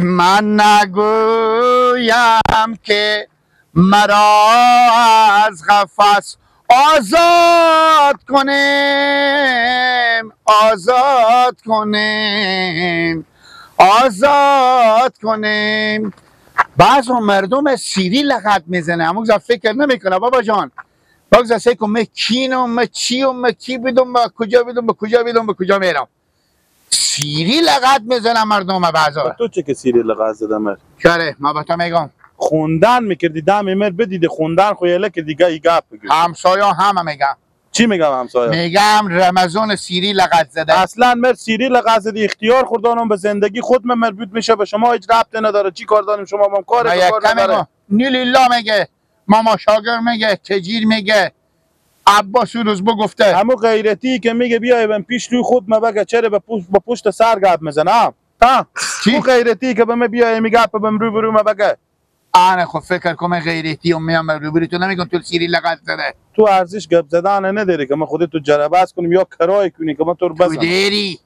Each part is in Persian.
من نگویم که مرا از قفس آزاد کنیم، آزاد کنیم، آزاد کنیم. بعض مردم سیری لغت میزنه، همون فکر نمیکنه بابا جان. بگذار سعی کن من کینم، من چیم، من کی بیدم، من کجا بیدم، به کجا بیدم، به کجا میرم. سیری لغت میزنه مردم بعضا. تو چه که سیری لغت زدم؟ چره ما به تو میگم خوندن میکردی دم مر بدیده خوندن خو یله که دیگه ای گپ بگی. همسایه همه میگم. چی میگم همسایه؟ میگم رمضان سیری لغت زده. اصلا مر سیری لغت زده، اختیار خوردانم به زندگی خود من مربوط میشه، به شما هیچ ربطی نداره. چی کار داریم شما با کار کار نداره. نیلیلا میگه، ماما شاگر میگه، تجیر میگه، عباس روز بگفته. همو غیرتی که میگه بیای من پیش روی خود ما بگه چرا به پشت سر گپ میزنم؟ ها چی غیرتی که به من بیای میگه به رو برو ما بگه. آنه خب فکر کنم غیرتی و میام روبروی تو نمیگم تو سیری لغت زده. تو ارزش گپ زدن نداری که من خودت تو جرباز کنیم یا کرای کنی که من تو رو بزنم. تو دیری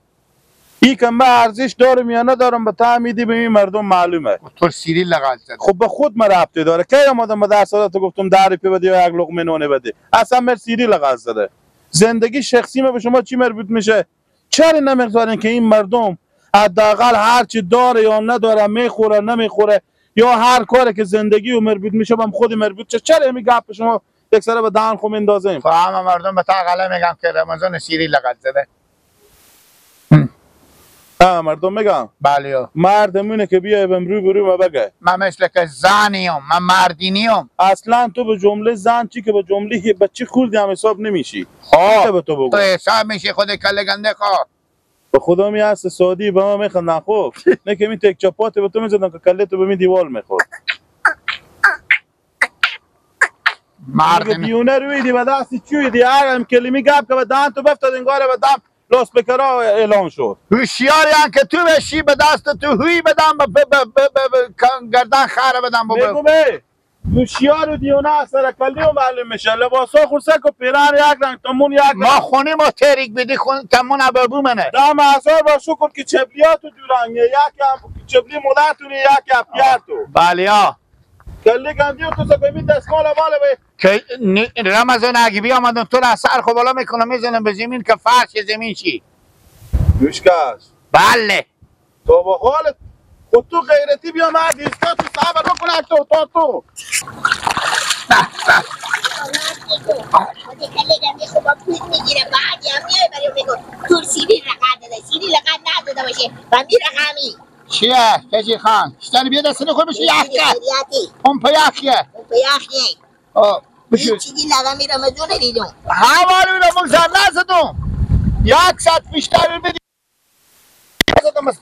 ای که من ارزش دارم یا ندارم به تا میدی به این مردم معلومه. تو سیری لغت زده. خب به خود من ربطی داره. کی اومدم به درس تو گفتم در پی بده یا یک لقمه نون بده؟ اصلا من سیری لغت زده. زندگی شخصی ما به شما چی مربوط میشه؟ چرا نمیذارین که این مردم حداقل هر چی داره یا نداره، میخوره نمیخوره، یا هر کاری که زندگی و مربوط میشه بهم خود مربوط چه؟ چرا می گپ شما یک سره به دهن خو میندازیم؟ خب همه مردم به تا غله میگم که رمضان سیری لغت زده. ها مردم میگم؟ بله. مردمونه که بیای بهم روی برو ما بگه. من مثل که زنیم، من مردی نیم. اصلا تو به جمله زن چی که به جمله بچه خوردی هم حساب نمیشی. خب به تو بگو. تو حساب میشی خود کله گنده خواه. به خدا می هست سادی به ما میخندن. خب نه که می تک چپات به تو میزدن که کله تو به می دیوال میخورد. مرد دیونه روی دی به دست چوی دی هر هم کلمی گپ که به دهن تو بفتاد انگار به دم لاس بکرا اعلام شد. هوشیاری هم که تو بشی به دست تو هوی بدم به گردن خره بدم. میگم ای هوشیار و دیونه از سر کلی و معلوم میشه. لباسا خورسک و پیرن یک رنگ، تمون یک رنگ. ما خونه ما تریک بدی خون تمون ابابو منه. دم هزار بار شکر که چبلیاتو دو رنگه، یک هم چبلی مادرتونه، یک هم پیرتو. بله ها. کلی گندی و تو سکوی دستمال بالا به که رمضان اگه بیامدم تو را سر خو بالا میکنم میزنم به زمین که فرش زمین چی؟ گوشکش. بله. تو با حالت خود تو غیرتی بیا مرد ایستا تو صبر بکنه تو تا تو. خود کلی گندی خب با پول میگیره بعدی هم میای برای میگو تو سیری لغت داده، سیری لغت نداده باشه و میرقمی. چیه؟ کجی خان؟ شتن بیا دست نخور بشه یخه. اون پیاخیه. اون پیاخیه. آه بشه. چیزی لغمی رمضان دیدم. حوالی رو مگذر نزدم. یک ساعت بیشتر بدی. زدم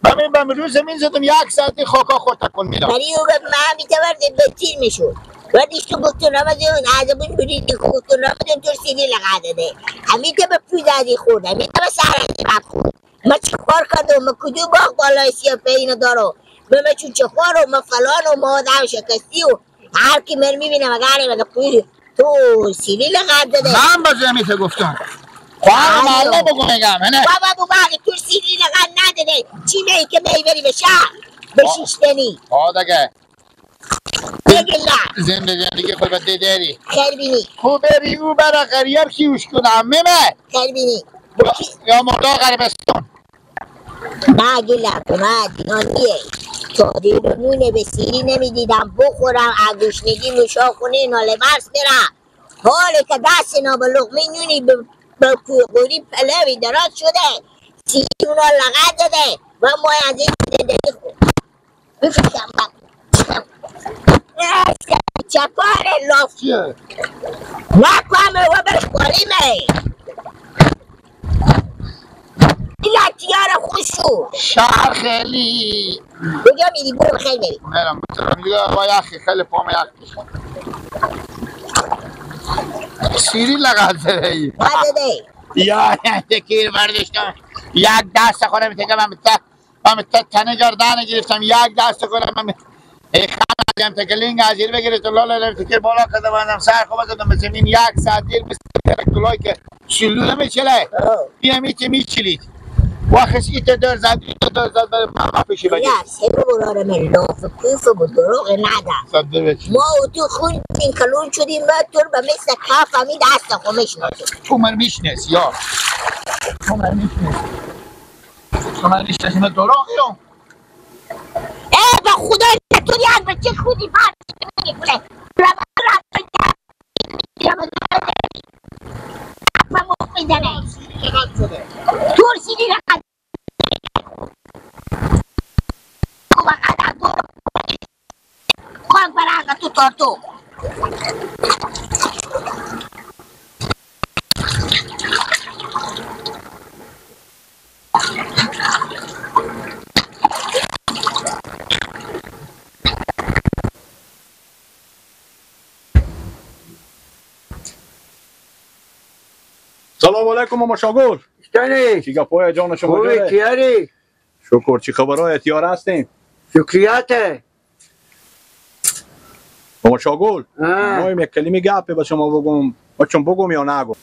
بمین بم روز زمین زدم یک ساعت خاکا خورد تکون میدم. ولی او به من میتورد به تیر میشد. ولی تو گفت رمضان عذابون بریدی گفت رمضان تو سیدی لغت داده. همین که به پوزادی خورد، همین که به سرازی بد خورد. ما چه کار کردم؟ ما کدوم باغ بالای سیاه اینو دارو؟ ما چون چه خارو، ما فلان و ما آدم شکستی و هر کی من میبینم اگر مگه پول تو سیلی لغت داده. من با زمین گفتم. خواهم الله بگو میگم نه. بابا بابا تو سیلی لغت نداده. چی می که می بری به شهر؟ به شیشتنی. آه دیگه. دیگه زندگی خود به دیداری. خیر بینی. خوب بری او برا غریب کیوش کنم ممه. خیر بینی. یا مردا غربستان. ما گلم ما دیانیه تا دیرمونه به سیری نمیدیدم بخورم اگوشنگی نوشاخونه ناله برس برم حاله که دست اینا به لقمه نونی به قوری پلوی دراز شده سیری اونا لغت داده و ما از این زندگی خود بفشم چپار لاف نکنم و برش قالیمه لاتیار خوشو شهر خیلی کجا میری؟ برو خیلی بری میرم دیگه با یخی خیلی پام یخ سیری لغت زده ای زده یا تکیر برداشتم یک دست خودم تکه من تنه گردن گرفتم یک دست خودم من خانم تکلینگ از زیر بگیرید لالا تکیر بالا کردم سر خوب زدم به زمین یک ساعت دیر مثل تلای که سلوله میچله این میچه میچلید وقتش ایت در زد ایت در زد برای ما پیشی بگی. نه سر براره من لاف کوف و دروغ ندم. ما و تو خوندیم کلون شدیم و تو به مثل کاف همی دست خو میشناسیم. تو من میشناسی یا تو من میشناسی تو من میشناسی من دروغ یا ای با خدا تو یک بچه خودی پرد میکنه ترسیدی رقم خواهم برای تو تارتو. سلام علیکم ماما شاگل. چطوری؟ چی گپای جان شما خوبی کیاری؟ شکر. چی خبرای اتیار هستیم؟ شکریاته. ماما شاگل ما یک کلمه گپی به شما بگم، ما چون بگم یا نگم؟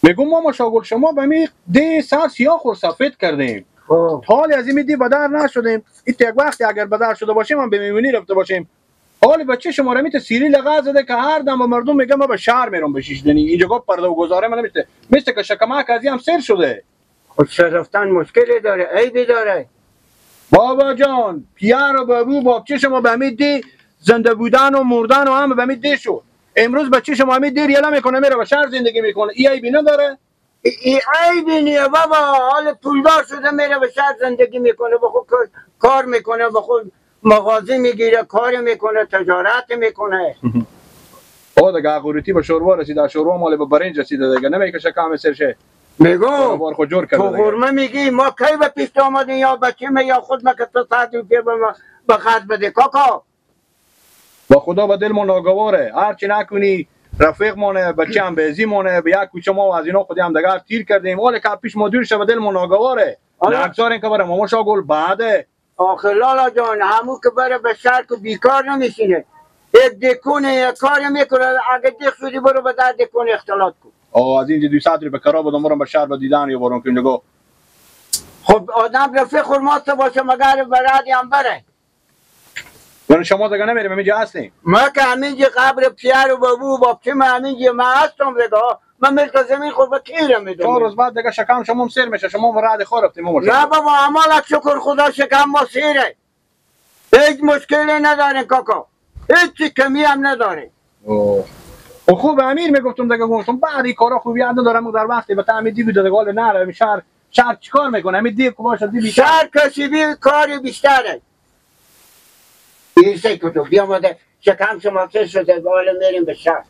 میگم ماما شاگل شما به می دی سر سیاه خور سفید کردیم. حال از این دی بدر نشدیم. این یک وقتی اگر بدر شده باشیم هم به میمونی رفته باشیم. حال بچه شما را میته سیری لغه زده که هر دم به مردم میگه ما به شهر میرم بشیشدنی اینجا گفت پرده و گذاره من نمیشه مثل که شکمک از هم سر شده. خود سر رفتن مشکلی داره، عیبی داره. بابا جان پیر و بابو بابچه شما به می دی زنده بودن و مردن و هم به می دی شد. امروز بچه شما می دی ریاله میکنه میره به شهر زندگی میکنه. ای عیبی نداره؟ ای عیبی نیه بابا، حال پولدار شده میره به شهر زندگی میکنه، به خود کار میکنه، به خود مغازه میگیره، کار میکنه، تجارت میکنه. آه دیگه قوریتی به شوروا رسیده، شوروا مال به برنج رسیده دیگه، نمیکشه کام سرشه. میگم بار خود جور کرده. تو قرمه میگی ما کی به پیش آمدیم یا بچه می یا خود ما که تو 100 روپیه به خرج بده کاکا. با خدا به دل ما ناگواره، هرچی نکنی رفیق مونه، بچه هم بهزی مونه، به یک کوچه ما و از اینا خودی هم دیگه تیر کردیم. حالا که پیش ما دور شه به دل ما ناگواره. نگذارین که برای ماما شاگل بعده. آخه لالا جان همون که بره به شهر که بیکار نمیشینه، یک دکونه یک کاری میکنه، اگه دیخ شدی برو به در دکون اختلاط کن. آه از اینجا 200 روپیه کرا بدم برم به شهر به دیدن یا برم که نگاه. خب آدم رفیق خرماست باشه مگر برادی هم بره. یعنی شما دیگه نمیریم همینجا هستیم؟ ما که همینجا قبر پیر و بابو و بابچه ما همینجا ما هستم دیگه. من ملک زمین خود به کیرم میدم. 4 روز بعد دیگه شکم شما سیر میشه، شما رد خور رفتیم. نه بابا امالت شکر خدا شکم ما سیره، هیچ مشکلی نداریم کاکا، هیچ کمی هم نداریم. و خوب امیر میگفتم دیگه، گفتم بعد این کارا خوبی ندارم در وقتی به تعمیر دیگه دیگه حال نره شهر شهر چیکار میکنه؟ همین دیگه باشه دیگه شهر کسی کاری بیشتره. این سه کتو بیامده شکم شما سیر شده، حالا میریم به شهر.